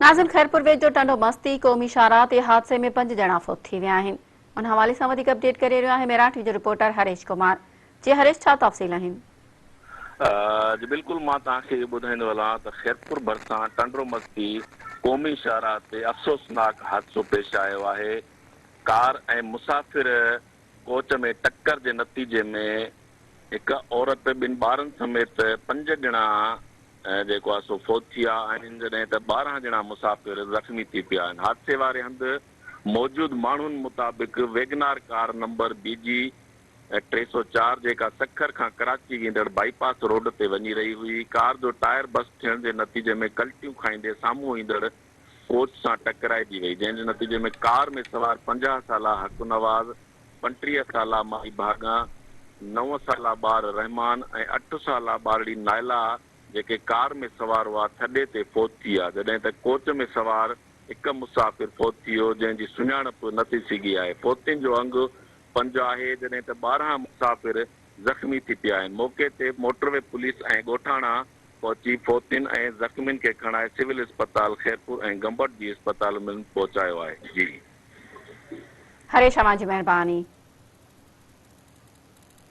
ناظم خيرپور ويجهو ٽنڊو مستي قومي شاهراهه تي حادثي ۾ پنج ڄڻا فوت ٿي ويا آهن. ان حوالي سان وڌيڪ اپڊيٽ ڪري رهيو آهي ميراٺ جو رپورٽر هريش ڪمار. جي هريش ڇا تفصيل آهن؟ جي بلڪل مان توهان کي اهو ٻڌائيندو هلان ته خيرپور ڀرسان ٽنڊو مستي قومي شاهراهه تي افسوسناڪ حادثو پيش آيو آهي ڪار ۽ مسافر ڪوچ ۾ ٽڪر جي نتيجي ۾ هڪ عورت ٻن ٻارن سميت پنج ڄڻا جيڪو آهي سو فوت ٿي ويا آهن جڏهن ته 12 ڄڻا مسافر زخمي ٿي پيا آهن. حادثي واري هنڌ موجود ماڻهن مطابق WagonR car number B جي 304 جيڪا سکر کان ڪراچي ويندڙ بائي پاس روڊ تي وڃي رهي هئي ڪار جو ٽائر بسٽ ٿيڻ جي نتيجي ۾ ڪلٽيون کائيندي سامهون ايندڙ ڪوچ سان ٽڪرائجي وئي جنهن جي نتيجي ۾ ڪار ۾ سوار 50 سالا حق نواز، 35 سالا مائي ڀاڳان، نو سالا ٻار رحمان ۽ اٺ سالا ٻارڙي نائلا جيڪي ڪار ۾ سوار هئا ٿڏي تي فوت ٿي ويا جڏهن ته ڪوچ ۾ سوار هڪ مسافر فوت ٿي ويو جنهن جي سڃاڻپ نه ٿي سگهي آهي فوتين جو انگ پنج آهي جڏهن ته 12 مسافر زخمي ٿي پيا آهن موقعي تي موٽروي پوليس ۽ ڳوٺاڻا پهچي فوتين ۽ زخمين کي کڻائي سول اسپتال خيرپور ۽ گمبٽ جي اسپتالن ۾ پهچايو آهي جي. هريش اوهان جي مهرباني.